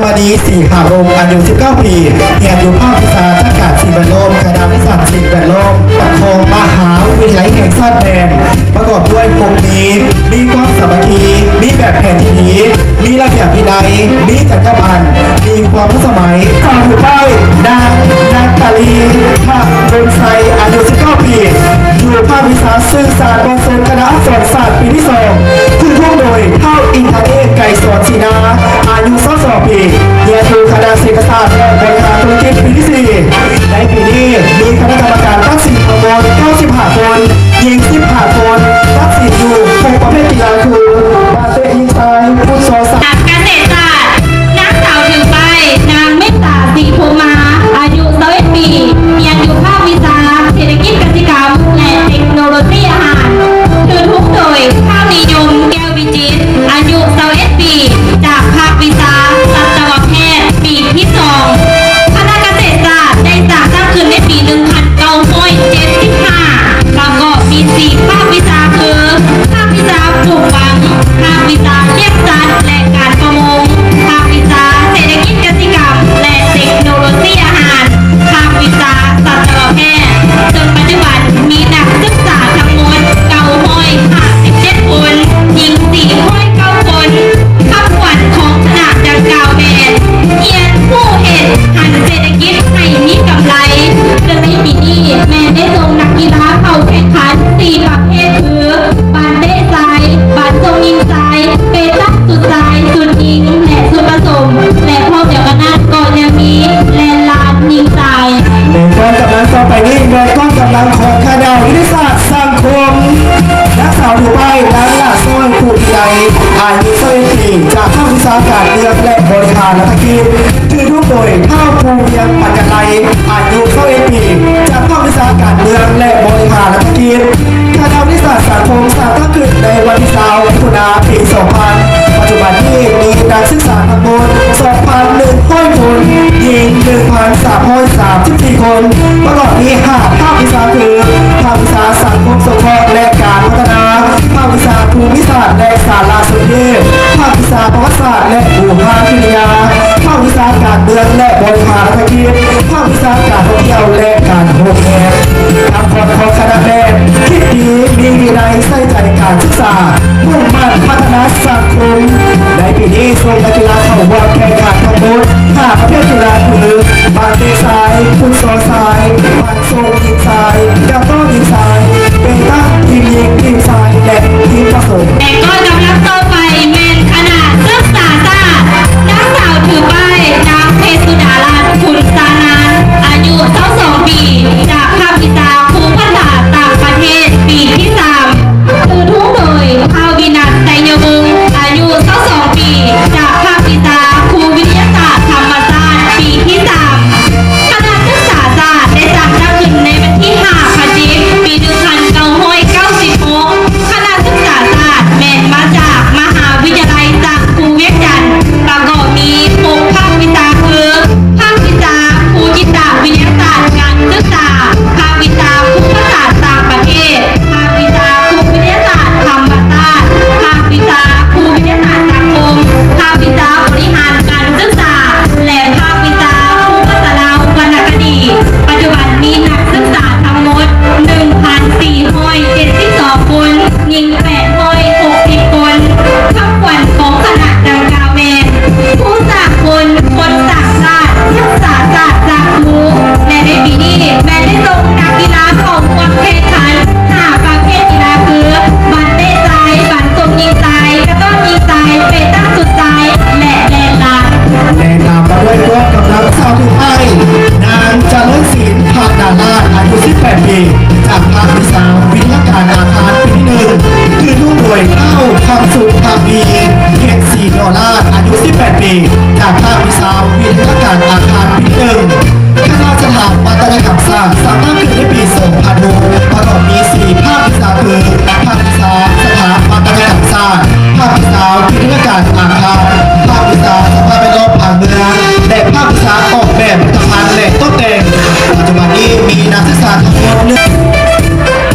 ມະນີ ສີຫາວົງ ອາຍຸສິບເກົ້າປີ ຮຽນຢູ່ພາກວິຊາຈັດການສິ່ງແວດລ້ອມ ຄະນະວິຊາສິ່ງແວດລ້ອມ ປະຄອງ ມະຫາວິທະຍາໄລແຫ່ງຊາດແມ່ນ ປະກອບດ້ວຍ ຫົກມີ ມີຄວາມສາມັກຄີ ມີແບບແຜນທີ່ດີ ມີລະບຽບວິໄນ ມີຈັນຍາບັນ ມີຄວາມທັນສະໄໝ. ສາວຖືປ້າຍ ນາງ ນາງຕາລີ ພະດົນໄຊ ອາຍຸສິບເກົ້າປີ ຢູ່ພາກວິຊາສື່ສານມວນຊົນ ຄະນະອັກສອນສາດ ປີທີສອງ ຖືທຸງໂດຍ ທ້າວ ອິນທະເດດ ໄກສອນສີນາ ອາຍຸຊາວສອງປີ ຮຽນຢູ່ຄະນະເສດຖະສາດ ແລະ ບໍລິຫານທຸລະກິດ ປີທີສີ່. ໃນປີນີ້ມີຄະນະກຳມະການຕັດສິນທັງໝົດເກົ້າສິບຫ້າຄົນ, ຍິງສິບຫ້າຄົນ, ຕັດສິນຢູ່ຫົກປະເພດກິລາຄື ບານເຕະຍິງຊາຍ, ຟຸດຊອລຊາຍ. ການເກສາດ ນາງສາວຖືປ້າຍ ນາງເມດຕາ ສີພູມາ ອາຍຸຊາວເອັດປີ ຮຽນຢູ່ພາກວິຊາເສດຖະກິດກະສິກຳ ແລະ ເຕັກໂນໂລຊີອາຫານ ຖືທຸງໂດຍ ທ້າວນິຍົມ ແກ້ວ ວິຈິດ ອາຍຸຊາວເອັດປີ ຈາກພາກວິຊາສັດຕະວະແພດ ປີທີສອງ. ຄະນະການເກສາດໄດ້ສ້າງຕັ້ງຂຶ້ນໃນປີໜຶ່ງພັນເກົ້າຮ້ອຍເຈັດສິບຫ້າ ປະກອບມີສີ່ພາກວິຊາຄື ພາກວິຊາປູກຝັງ, ພາກວິຊາລ້ຽງສັດ ແລະ ການປະມົງ, ພາກວິຊາເສດຖະກິດກະສິກຳ ແລະ ເຕັກໂນໂລຊີອາຫານ, ພາກວິຊາສັດຕະວະແພດ. ເຊິ່ງປັດຈຸບັນມີນັກສຶກສາທັງໝົດເກົ້າຮ້ອຍຫ້າສິບເຈັດຄົນ, ຍິງສີ່ຮ້ອຍເກົ້າຄົນ. ຄຳຂວັນຂອງຄະນະດັ່ງກ່າວແມ່ນ ຮຽນຮູ້ເຮັດ ຫັນເສດຖະກິດໃຫ້ມີກຳໄລ. ເຊິ່ງໃນປີນີ້ແມ່ນໄດ້ສົ່ງນັກກິລາເຂົ້າແຂ່ງຂັນສີ່ປະເພດຄື ບານເຕະຊາຍ, ບານສົ່ງຍິງຊາຍ, ເປຕັງຊຸດຊາຍ, ຊຸດຍິງ ແລະ ຊຸດປະສົມ ແລະ ພ້ອມດຽວກັນນັ້ນກໍຍັງມີແລ່ນລານຍິງຊາຍ. ແລະ ກອງກຳລັງຕໍ່ໄປນີ້ແມ່ນກອງກຳລັງຂອງຄະນະວິທະຍາສາດສັງຄົມ. ນາງສາວຖືປ້າຍ ນາງຫຼ້າຊ້ອຍ ພູພິໄລ ອາຍຸຊາວເອັດປີ ຈາກພາກວິຊາການເມືອງ ແລະ ບໍລິຫານລັດຖະກິດ ຖືທຸງໂດຍ ທ້າວ ພູວຽງ ປັນຍາໄລ ອາຍຸຊາວເອັດປີ ຈາກພາກວິຊາການເມືອງ ແລະ ບໍລິຫານລັດຖະກິດ. ຄະນະວິທະຍາສາດສັງຄົມສ້າງຕັ້ງຂຶ້ນໃນວັນທີຊາວ ມິຖຸນາ ປີສອງພັນ. ປັດຈຸບັນນີ້ມີນັກສຶກສາທັງໝົດສອງພັນໜຶ່ງຮ້ອຍຄົນ, ຍິງໜຶ່ງພັນສາມຮ້ອຍສາມສິບສີ່ຄົນ, ປະກອບມີຫ້າພາກວິຊາຄື ພາກວິຊາສັງຄົມສົງເຄາະ ແລະ ການພັດທະນາ, ພາກວິຊາພູມິສາດ ແລະ ສາລະສົນເທດ, ພາກວິຊາປະຫວັດສາດ ແລະ ບູຮານວິທະຍາ, ພາກວິຊາການເມືອງ ແລະ ບໍລິຫານລັດຖະກິດ, ພາກວິຊາການທ່ອງທ່ຽວ ແລະ ການໂຮງແຮມ. ຄຳຂວັນຂອງຄະນະແມ່ນ ຄິດດີ ມີວິໄນ ໃສ່ໃຈການສຶກສາ, ມຸ່ງໝັ້ນພັດທະນາສັງຄົມ. ໃນປີນີ້ສົ່ງນັກກິລາເຂົ້າຮ່ວມແຂ່ງຂັນທັງໝົດຫ້າປະເພດກິລາຄື ບານເຕະຊາຍ, ຟຸດຊອລຊາຍ, ບານ ສົ່ງຍິງຊາຍ, ກະຕ້ອງຍິງຊາຍ, ເປຕັງ, ທີມຍິງ, ທີມຊາຍ ແລະ ທີມປະສົມ. ແລະ ກອງກຳລັງຕໍ່ໄປແມ່ນຄະນະສຶກສາສາດ ນາງສາວຖືປ້າຍ ນາງເພັດສຸດາລັດ ຂຸນຊານານ ອາຍຸຊາວສອງປີ ຈາກພາກວິຊາຄູພາສາຕ່າງປະເທດ ປີທີສາມ ຖືທຸງໂດຍ ທ້າວ ວິນັດ ໄຊຍະວົງ ອາຍຸຊາວສອງປີ ຈາກພາກວິຊາຄູວິທະຍາສາດທຳມະຊາດ ປີທີສາມ. ຄະນະສຶກສາສາດໄດ້ສ້າງຕັ້ງຂຶ້ນໃນວັນທີຫ້າ ພະຈິກ ປີໜຶ່ງພັນເກົ້າຮ້ອຍເກົ້າສິບຫົກ. ຄະນະສຶກສາສາດແມ່ນມາຈາກມະຫາວິທະຍາໄລສັງຄູວຽງຈັນ, ປະກອບມີຫົກພາກວິຊາຄື ພາກວິຊາພູຈິດຕະວິທະຍາສາດການສຶກສາ, ພາກວິຊາຄູພາສາຕ່າງປະເທດ, ພາກວິຊາຄູວິທະຍາສາດທຳມະຊາດ, ພາກວິຊາຄູວິທະຍາສາດສັງຄົມ, ພາກວິຊາບໍລິຫານການສຶກສາ ແລະ ພາກວິຊາຄູພາສາລາວວັນນະຄະດີ. ປັດຈຸບັນມີນັກສຶກສາທັງໝົດໜຶ່ງພັນສີ່ຮ້ອຍເຈັດສິບສອງຄົນ, ຍິງແປດຮ້ອຍຫົກສິບຄົນ. ຄຳຂວັນຂອງຄະນະດັ່ງກ່າວແມ່ນ ຄູສາກົນ, ຄົນສາກຊາດ, ສຶກສາສາດສາຄູ. ແລະ ໃນປີນີ້ແມ່ນໄດ້ສົ່ງນັກກິລາເຂົ້າຮ່ວມແຂ່ງຂັນຫ້າປະເພດກິລາຄື ບານເຕະຊາຍ, ບານສົ່ງຍິງຊາຍ, ກະຕ້ອງຍິງຊາຍ, ເປຕັງຊຸດຊາຍ ແລະ ແລ່ນລານ. ແລະ ຕາມມາດ້ວຍກອງກຳລັງສາວຖືປ້າຍ ນາງຈະເລີນສິນ ພັກດາລາດ ອາຍຸສິບແປດປີ ຈາກພາກວິຊາວິທະຍາການອາຄານປີທີໜຶ່ງ ຖືທຸງໂດຍທ້າວ ຄຳສຸກ ພັກດີ, ເພັດສີໂນລາດ ອາຍຸສິບແປດປີ ຈາກພາກວິຊາວິທະຍາການອາຄານປີທີໜຶ່ງ. ຄະນະສະຖາປັດຕະຍະກຳສາດ ສ້າງຕັ້ງຂຶ້ນໃນປີສອງພັນຫົກ ປະກອບມີສີ່ພາກວິຊາຄື ພາກວິຊາສະຖາປັດຕະຍະກຳສາດ, ພາກວິຊາວິທະຍາການອາຄານ, ພາກວິຊາສະພາບແວດລ້ອມຜັງເມືອງ ແລະ ພາກວິຊາອອກແບບຜະລິດຕະພັນ ແລະ ຕົບແຕ່ງ. ປັດຈຸບັນນີ້ມີນັກສຶກສາທັງໝົດໜຶ່ງ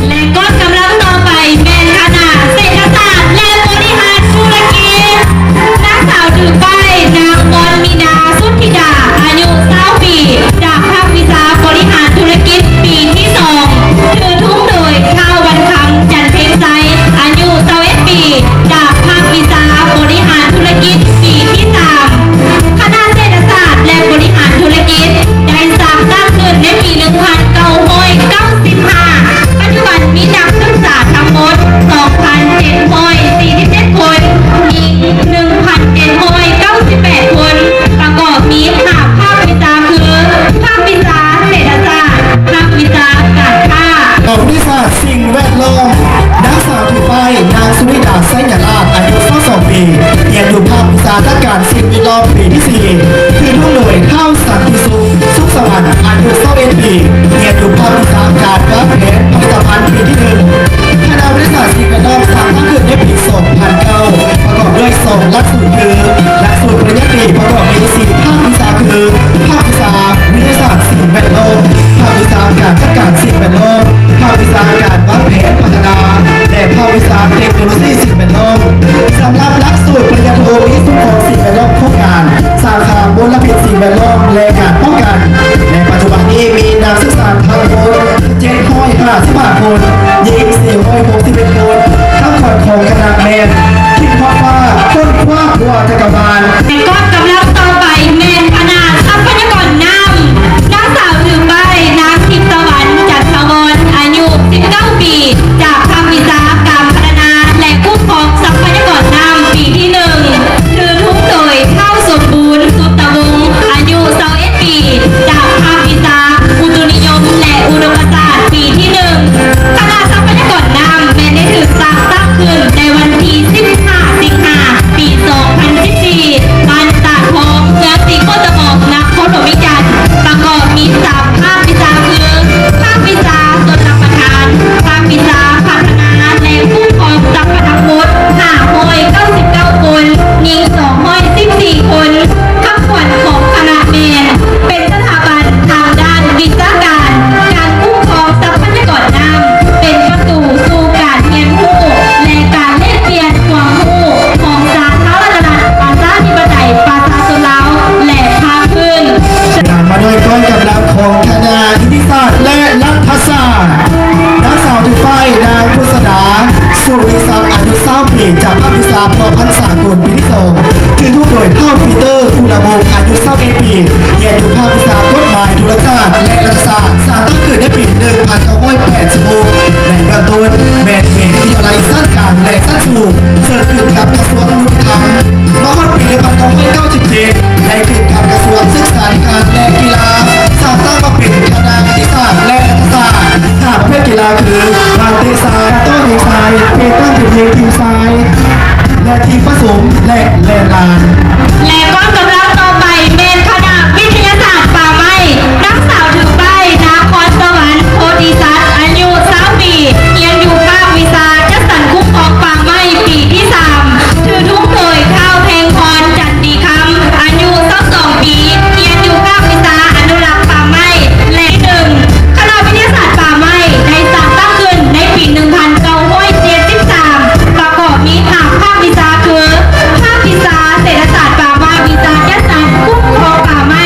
ແລະ ກອງກຳລັງຕໍ່ໄປແມ່ນຄະນະເສດຖະສາດ ແລະ ບໍລິຫານທຸລະກິດ. ນາງສາວຖືປ້າຍ ນາງ ກອນມີນາ ວິຊາຈັດການສິ່ງແວດລ້ອມປີທີສີ່ ຖືທຸງໂດຍທ້າວສັນຕິສຸກ ສຸກສະຫວັນ ອາຍຸຊາວເອັດປີ ຮຽນຢູ່ພາກວິຊາການວາງແຜນຜະລິດຕະພັນປີທີໜຶ່ງ. ຄະນະວິທະຍາສາດສິ່ງແວດລ້ອມສ້າງຕັ້ງຂຶ້ນໃນປີສອງພັນເກົ້າ ປະກອບດ້ວຍສອງຫຼັກສູດຄື ຫຼັກສູດປະລິນຍາຕີ ປະກອບມີສີ່ພາກວິຊາຄື ພາກວິຊາວິທະຍາສາດສິ່ງແວດລ້ອມ, ພາກວິຊາການຈັດການສິ່ງແວດລ້ອມ, ພາກວິຊາການວາງແຜນພັດທະນາ ແລະ ພາກວິຊາເຕັກໂນໂລຊີສິ່ງແວດລ້ອມ. ສຳລັບຫຼັກສູດປະລິນຍາໂທ ມີຊຸມຂອງສິ່ງແວດລ້ອມໂຄງການ ສາຂາມົນລະພິດສິ່ງແວດລ້ອມ ແລະ ການປ້ອງກັນ ແລະ ປັດຈຸບັນນີ້ມີນັກສຶກສາທັງໝົດເຈັດຮ້ອຍຫ້າສິບຫ້າຄົນ, ຍິງສີ່ຮ້ອຍຫົກສິບເອັດຄົນ. ຄຳຂວັນຂອງຄະນະແມ່ນ ຄິດຮອດຟ້າ ຄົ້ນຄວ້າທົ່ວຈັກກະວານ. ແລະ ກອງກຳລັງຕໍ່ໄປແມ່ນຄະນະຊັບພະຍາກອນນ້ຳ, ນາງສາວຖືປ້າຍ ນາງ ທິບຕະວັນ ຈັນທະວອນ ອາຍຸສິບເກົ້າປີ ຈາກພາກວິຊາການພັດທະນາ ແລະ ຄຸ້ມຄອງຊັບພະຍາກອນນ້ຳ ປີທີໜຶ່ງ ຖືທຸງໂດຍທ້າວສົມບູນ ສຸດຕະວົງ ອາຍຸຊາວເອັດປີ ຈາກພາກວິຊາອຸຕຸນິຍົມ ແລະ ອຸດົມກະສາດ ປີທີໜຶ່ງ. ຄະນະຊັບພະຍາກອນນ້ຳແມ່ນໄດ້ຖືກສ້າງຕັ້ງຂຶ້ນໃນວັນທີສິບຫ້າ ສິງຫາ ປີສອງພັນສິບສີ່ ບ້ານຕາດທອງ ເມືອງສີໂຄດຕະບອງ ນະຄອນຫຼວງວຽງຈັນ ປະກອບມີສາມພາກວິຊາຄື ພາກວິຊາຊົນລະປະທານ, ພາກວິຊາພັດທະນາ ແລະ ຄຸ້ມຄອງສັດປ່າທັງໝົດ ຫ້າຮ້ອຍເກົ້າສິບເກົ້າຄົນ, ຍິງສອງຮ້ອຍສິບສີ່ຄົນ. ຄຳຂວັນຂອງຄະນະແມ່ນ ເປັນສະຖາບັນທາງດ້ານວິຊາການ, ການຄຸ້ມຄອງຊັບພະຍາກອນນ້ຳ ເປັນປະຕູສູ່ການຮຽນຮູ້ ແລະ ການແລກປ່ຽນຄວາມຮູ້ຂອງສາທາລະນະລັດ ປະຊາທິປະໄຕ ປະຊາຊົນລາວ ແລະ ພາກພື້ນ. ຕາມມາດ້ວຍກອງກຳລັງຂອງຄະນະນິຕິສາດ ແລະ ລັດຖະສາດ. ນາງສາວຖືປ້າຍ ນາງພຸດສະດາ ສຸວິສັກ ອາຍຸຊາວປີ ຈາກພາກວິຊາເຜົ່າພັນສາກົນ ປີທີສອງ ຖືທຸງໂດຍທ້າວປີເຕີ ຄູລະວົງ ອາຍຸຊາວເອັດປີ ຮຽນຢູ່ພາກວິຊາກົດໝາຍທຸລະສາດ ແລະ ລັດຖະສາດ ສ້າງຕັ້ງຂຶ້ນໃນປີໜຶ່ງພັນເກົ້າຮ້ອຍແປດສິບຫົກ ໃນເບື້ອງຕົ້ນແມ່ນເປັນວິທະຍາໄລຊັ້ນກາງ ແລະ ຊັ້ນສູງ ເຊິ່ງຂຶ້ນກັບກະຊວງຍຸຕິທຳ. ມາຮອດປີໜຶ່ງພັນເກົ້າຮ້ອຍເກົ້າສິບເຈັດ ໄດ້ຂຶ້ນກັບກະຊວງສຶກສາທິການ ແລະ ກິລາ ສ້າງຕັ້ງມາເປັນຄະນະນິຕິສາດ ແລະ ລັດຖະສາດ ຫ້າປະເພດກິລາຄື ບານເຕະຊາຍ, ກາໂຕ້ຍິງຊາຍ, ເປຕັນຖືຍິງທີມຊາຍ ແລະ ທີມປະສົມ ແລະ ແລ່ນລານ. ແລະ ກອງກຳລັງຕໍ່ໄປແມ່ນຄະນະວິທະຍາສາດປ່າໄມ້, ນາງສາວຖືປ້າຍ ນາຄອນສະຫວັນ ໂພຕິສັດ ອາຍຸຊາວປີ, ຮຽນຢູ່ພາກວິຊາຈັດສັນຄຸ້ມຄອງປ່າໄມ້ ປີທີສາມ ຖືທຸງໂດຍທ້າວ ແພງພອນ ຈັນ ດີຄຳ ອາຍຸຊາວສອງປີ, ຮຽນຢູ່ພາກວິຊາອະນຸລັກປ່າໄມ້ ແລະ ໜຶ່ງ ຄະນະວິທະຍາສາດປ່າໄມ້ ໄດ້ສ້າງຕັ້ງຂຶ້ນໃນປີໜຶ່ງພັນເກົ້າຮ້ອຍເຈັດສິບສາມ ປະກອບມີຫ້າພາກວິຊາຄື ພາກວິຊາເສດຖະສາດປ່າໄມ້, ວິຊາຈັດສັນຄຸ້ມຄອງປ່າໄມ້,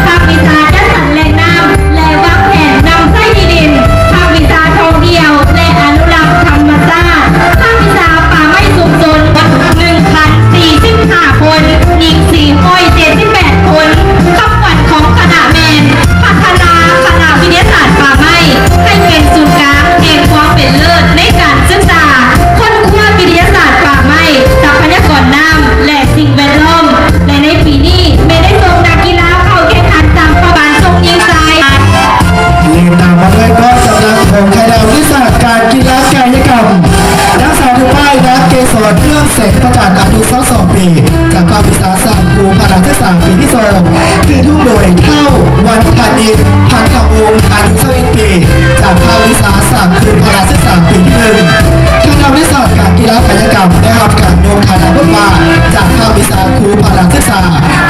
ພາກວິຊາຈັດສັນແຫຼ່ງນ້ຳ ແລະ ວາງແຜນນຳໃຊ້ທີ່ດິນ, ພາກວິຊາທ່ອງທ່ຽວ ແລະ ອະນຸລັກທຳມະຊາດ, ພາກວິຊາປ່າໄມ້ຊຸມຊົນ ໜຶ່ງພັນສີ່ສິບຫ້າຄົນ, ຍິງສີ່ຮ້ອຍເຈັດສິບແປດຄົນ. ຄຳຂວັນຂອງຄະນະແມ່ນ ພັດທະນາຄະນະວິທະຍາສາດປ່າໄມ້ ໃຫ້ເປັນສູນກາງແຫ່ງຄວາມເປັນເລີດໃນການສຶກສາ, ຄົ້ນຄວ້າວິທະຍາສາດປ່າໄມ້, ຊັບພະຍາກອນນ້ຳ ແລະ ສິ່ງແວດລ້ອມ ແລະ ໃນປີນີ້ແມ່ນໄດ້ສົ່ງນັກກິລາເຂົ້າແຂ່ງຂັນຕາມປະມານສົ່ງຍິງຊາຍ. ແລະ ຕາມມາດ້ວຍກອງກຳລັງຂອງຄະນະວິຊາການກິລາກາຍະກຳ, ນາງສາວຖືປ້າຍ ນາງເກສອນ ເຮືອງແສງພະຈັນ ອາຍຸຊາວສອງປີ, ຈາກພາກວິຊາສ້າງຄູພະລະສຶກສາ ປີທີສອງ ຖືທຸງໂດຍທ້າວ ວັນທະນິດ ພັນທະວົງ ອາຍຸຊາວເອັດປີ, ຈາກພາກວິຊາສ້າງຄູພະລະສຶກສາ ປີທີໜຶ່ງ. ຄະນະວິຊາການກິລາກາຍະກຳ ໄດ້ຮັບການຍົກຖານະບົດບາດຈາກພາກວິຊາຄູພະລະສຶກສາ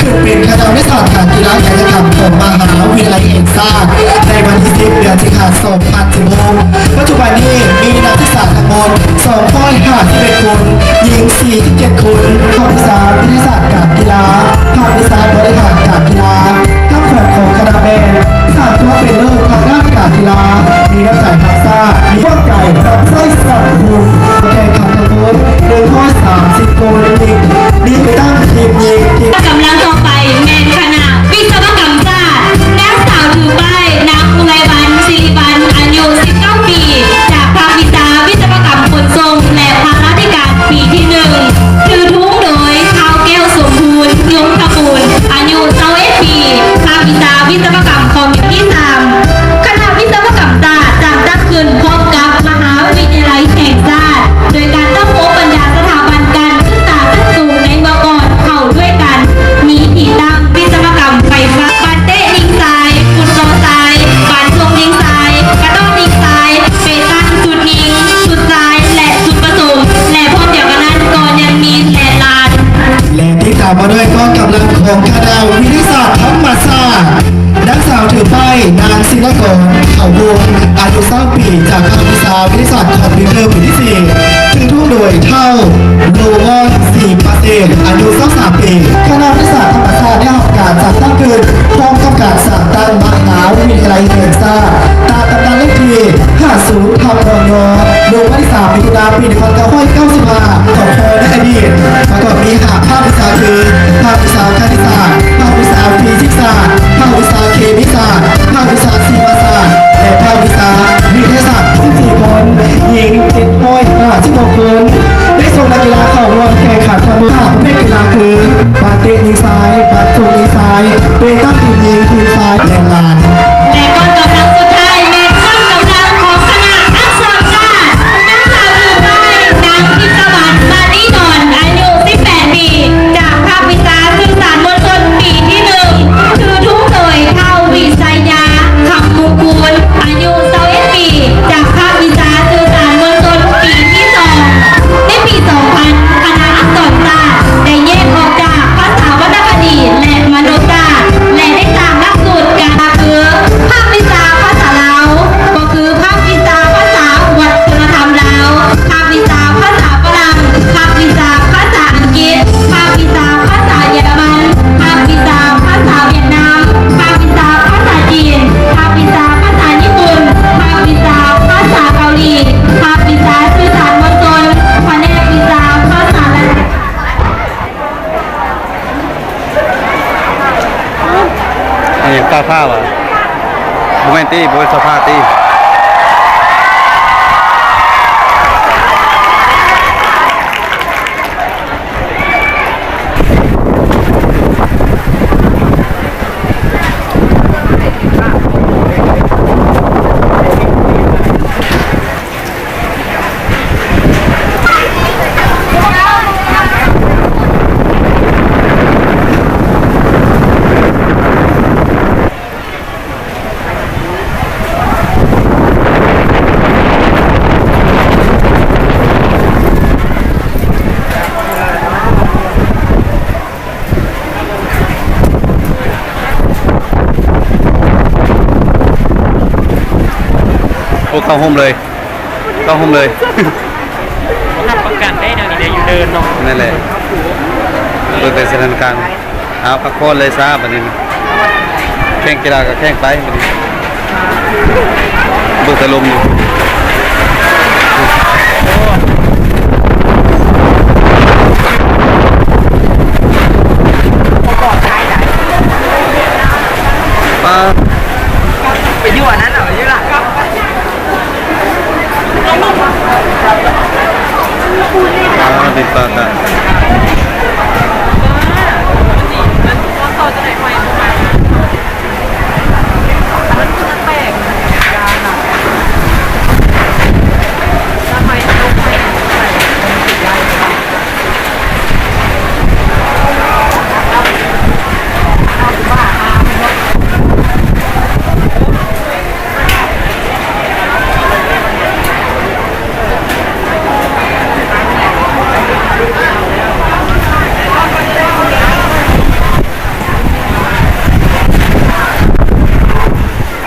ຂຶ້ນເປັນຄະນະວິຊາການກິລາກາຍະກຳຂອງມະຫາວິທະຍາໄລແຫ່ງຊາດ ໃນວັນທີສິບ ເດືອນສິງຫາ ສອງພັນສິບຫົກ. ປັດຈຸບັນນີ້ມີນັກສຶກສາທັງໝົດ ສອງຮ້ອຍຫ້າສິບເອັດຄົນ, ຍິງສີ່ສິບເຈັດຄົນ, ພາກວິຊາວິທະຍາສາດການກິລາ, ພາກວິຊາບໍລິຫານການກິລາ. ຄຳຂວັນຂອງຄະນະແມ່ນ ສ້າງຄວາມເປັນເລີດທາງດ້ານການກິລາ, ມີນ້ຳໃຈຮັກຊາດ, ມີຄວາມໃຈຮັກໃຊ້ສັງຄົມ. ແຂ່ງຂັນທັງໝົດ ໜຶ່ງຮ້ອຍສາມສິບຄົນ, ມີເປຕັນທີມຍິງ. ກຳລັງຕໍ່ໄປແມ່ນຄະນະວິສະວະກຳສາດ, ນາງສາວຖືປ້າຍ ນາງອຸໄລວັນ ສິລິວັນ ອາຍຸສິບເກົ້າປີ, ຈາກພາກວິຊາວິສະວະກຳຂົນສົ່ງ ແລະ ພາລາທິການ ປີທີໜຶ່ງ ຖືທຸງໂດຍທ້າວ ແກ້ວ ດ້ວຍກອງກຳລັງຂອງຄະນະວິທະຍາສາດທຳມະຊາດ, ນາງສາວຖືປ້າຍ ນາງ ສິນນະກອນ ເຂົາວົງ ອາຍຸ ຊາວ ປີ ຈາກພາກວິຊາວິທະຍາສາດຄອມພິວເຕີ ປີທີສີ່ ຖືທຸງໂດຍທ້າວ ໂລວອນ ສີປະເສດ ອາຍຸ ຊາວສາມ ປີ. ຄະນະວິທະຍາສາດທຳມະຊາດໄດ້ຮັບການຈັດຕັ້ງຂຶ້ນພ້ອມກັບການສ້າງຕັ້ງມະຫາວິທະຍາໄລແຫ່ງຊາດ ຕາມຕຳນານເລກທີຫ້າສິບ ທັບ ນຍ ລົງວັນທີສາມ ມິຖຸນາ ປີໜຶ່ງພັນເກົ້າຮ້ອຍເກົ້າສິບຫ້າ ຂອງພວກເຮົາໃນອະດີດ ປະກອບມີຫ້າພາກວິຊາຄື ພາກວິຊາຄະນິດສາດ, ພາກວິຊາຟີຊິກສາດ, ພາກວິຊາເຄມີສາດ, ພາກວິຊາຊີວະສາດ ແລະ ພາກວິຊາວິທະຍາສາດ. ສິບສີ່ຄົນ, ຍິງເຈັດຮ້ອຍຫ້າສິບຫົກຄົນ, ໄດ້ສົ່ງນັກກິລາເຂົ້າຮ່ວມແຂ່ງຂັນທັງໝົດຫ້າປະເພດກິລາຄື ບາດເຕະຍິງຊາຍ, ບາດສົ່ງຍິງຊາຍ, ເປຕັນທີມຍິງທີມຊາຍ ແລະ ລານ. ແລະ ກອງກຳລັງສຸດທ້າຍແມ່ນກອງກຳລັງຂອງຄະນະອັກສອນສາດ, ນາງສາວຖືປ້າຍ ນາງ ທິບສະຫວັນ ມານີນອນ ອາຍຸ ສິບແປດ ປີ ຈາກພາກວິຊາສື່ສານມວນຊົນ ປີທີໜຶ່ງ ຖືທຸງໂດຍທ້າວ ວິໄຊຍາ ຄຳມຸງກຸນ ອາຍຸ ຊາວເອັດ ປີ ຈາກພາກວິຊາສື່ສານມວນຊົນ ປີທີສອງ. ໃນປີສອງພັນ ຄະນະອັກສອນສາດໄດ້ແຍກອອກຈາກພາສາວັນນະຄະດີ ແລະ ມະໂນສາດ ແລະ ໄດ້ສ້າງຫຼັກສູດການ ຄື ພາກວິຊາພາສາລາວ ກໍຄືພາກວິຊາພາສາວັດທະນະທຳລາວ, ພາກວິຊາພາສາຝຣັ່ງ, ພາກວິຊາພາສາອັງກິດ, ພາກວິຊາພາສາເຢຍລະມັນ, ພາກວິຊາພາສາຫວຽດນາມ, ພາກວິຊາພາສາຈີນ, ພາກວິຊາພາສາຍີ່ປຸ່ນ, ພາກວິຊາພາສາເກົາຫຼີ, ພາກວິຊາສື່ສານມວນຊົນ, ພະແນກວິຊາພາສາລາວ. ອັນນີ້ຟ້າຜ່າຫວາ? ບໍ່ແມ່ນຕິ? ບໍ່ແມ່ນຟ້າຜ່າຕິ? ໂອ້ ເຂົ້າຮົ່ມເລີຍ. ເຂົ້າຮົ່ມເລີຍ. ຮັບປະກັນໄດ້ແນວນີ້ໄດ້ຢູ່ເດີນເນາະ. ນັ້ນແຫຼະ ເບິ່ງແຕ່ສະຖານະການ. ເອົາ ພັກຜ່ອນເລີຍຊາບັດນີ້. ແຂ່ງກິລາກໍແຂ່ງໄປບັດນີ້. ເບິ່ງແຕ່ລົມຢູ່. ປາ ໄປຢູ່ອັນນັ້ນເອົາຢູ່ລະ. ອ່າ ຕິດປາກກະ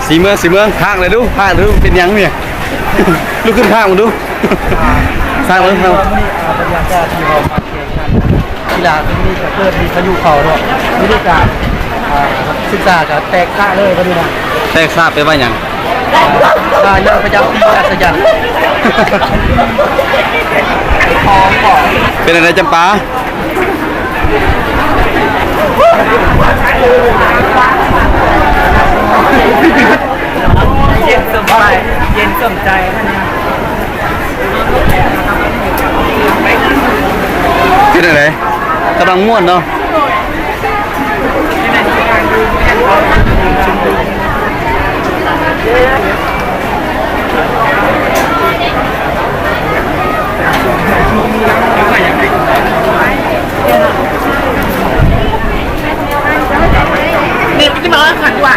ສີເມືອງ ສີເມືອງ ພາກເລີຍດູ ພາກເລີຍດູ ເປັນຫຍັງນີ້? ລຸກຂຶ້ນພາກເບິ່ງດູ ພາກເບິ່ງ. ມື້ນີ້ ອ່າ ບັນຍາກາດທີ່ເຮົາມາ ກິລາທີ່ນີ້ກໍເກີດມີພາຍຸເຂົ້າເນາະ ວິທີການ ອ່າ ສຶກສາກໍແຕກສະເລີຍບັດນີ້ນະ. ແຕກສະແປວ່າຫຍັງ? ອ່າ ເລື່ອງປະຈຳປີອັດສະຈັນ. ເປັນຈັ່ງໃດຈຳປາ? ເຢັນສົມໃຈ ເຢັນສົມໃຈ. ເປັນຈັ່ງໃດ? ກຳລັງມ່ວນເນາະ. ເນັດມັນຈະມາຄັນຢູ່ຫວາ?